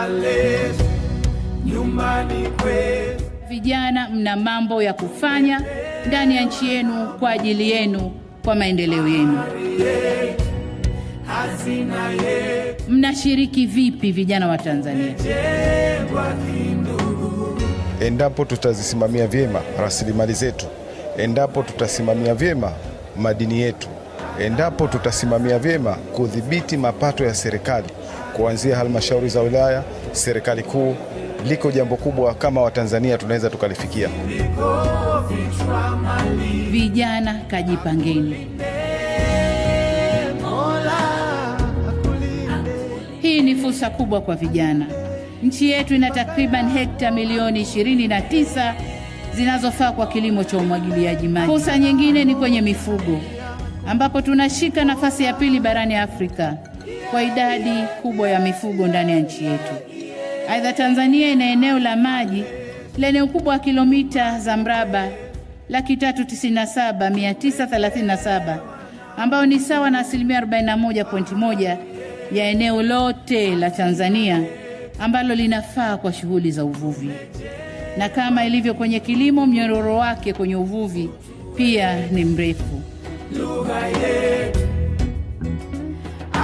Taifa letu nyumbani kwetu. Vijana mna mambo ya kufanya ndani ya nchi yenu kwa ajili yenu, kwa maendeleo yenu. Mnashiriki vipi vijana wa Tanzania? Endapo tutazisimamia vyema rasilimali zetu, endapo tutasimamia vyema madini yetu, endapo tutasimamia vyema kudhibiti mapato ya serikali kuanzia halmashauri za wilaya, serikali kuu, liko jambo kubwa kama Watanzania tunaweza tukalifikia. Vijana kajipangeni. Hii ni fursa kubwa kwa vijana. Nchi yetu ina takriban hekta milioni 29 zinazofaa kwa kilimo cha umwagiliaji maji. Fursa nyingine ni kwenye mifugo, ambapo tunashika nafasi ya pili barani Afrika kwa idadi kubwa ya mifugo ndani ya nchi yetu. Aidha, Tanzania ina eneo la maji lenye ukubwa wa kilomita za mraba 397,937, ambao ni sawa na 41.1% ya eneo lote la Tanzania ambalo linafaa kwa shughuli za uvuvi. Na kama ilivyo kwenye kilimo, mnyororo wake kwenye uvuvi pia ni mrefu. Lugha yetu,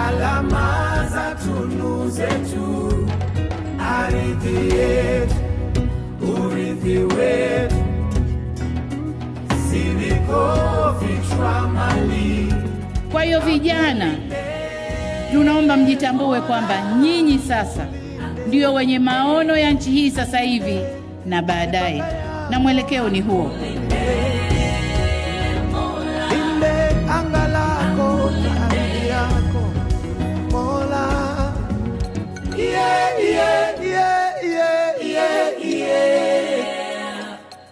alama za tunu zetu, ardhi yetu, urithi wetu, zilikofichwa mali. Kwa hiyo vijana, tunaomba mjitambue kwamba nyinyi sasa ndio wenye maono ya nchi hii sasa hivi na baadaye, na mwelekeo ni huo.